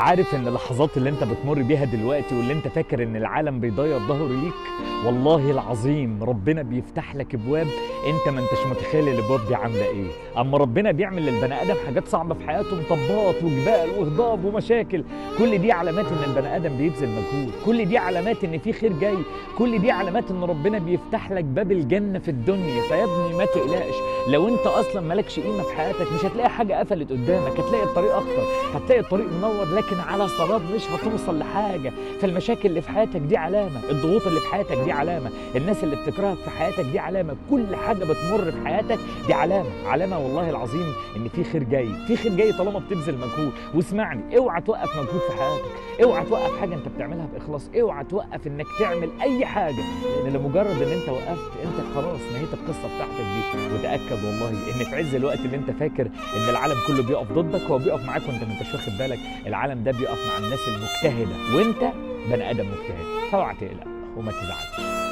عارف ان اللحظات اللي انت بتمر بيها دلوقتي واللي انت فاكر ان العالم بيضيع ظهره ليك، والله العظيم ربنا بيفتح لك ابواب انت ما انتش متخيل الابواب دي عامله ايه. اما ربنا بيعمل للبني ادم حاجات صعبة في حياته، مطبات وجبال وهضاب ومشاكل، كل دي علامات ان البني ادم بيبذل مجهود، كل دي علامات ان في خير جاي، كل دي علامات ان ربنا بيفتح لك باب الجنة في الدنيا. فيا ابني ما تقلقش، لو انت اصلا مالكش قيمة في حياتك مش هتلاقي حاجة قفلت قدامك، هتلاقي الطريق اخطر، هتلاقي الطريق منور، لكن على صلاب مش هتوصل لحاجة. فالمشاكل اللي في حياتك دي علامة، الضغوط اللي في حياتك دي علامة، الناس اللي بتكرهك في حياتك دي علامة، كل حاجة بتمر في حياتك دي علامة، علامة والله العظيم ان في خير جاي، في خير جاي طالما بتبذل مجهود. واسمعني، اوعى توقف مجهود في حياتك، اوعى توقف حاجة انت بتعملها باخلاص، اوعى توقف انك تعمل اي حاجة، لان لمجرد ان انت وقفت انت خلاص نهيت القصة بتاعتك دي. وتاكد والله ان في عز الوقت اللي انت فاكر ان العالم كله بيقف ضدك، هو بيقف معاك وانت ما انتش واخد بالك. العالم ده بيقف مع الناس المجتهده، وانت بني ادم مجتهد، فاوعى تقلق وما تزعلش.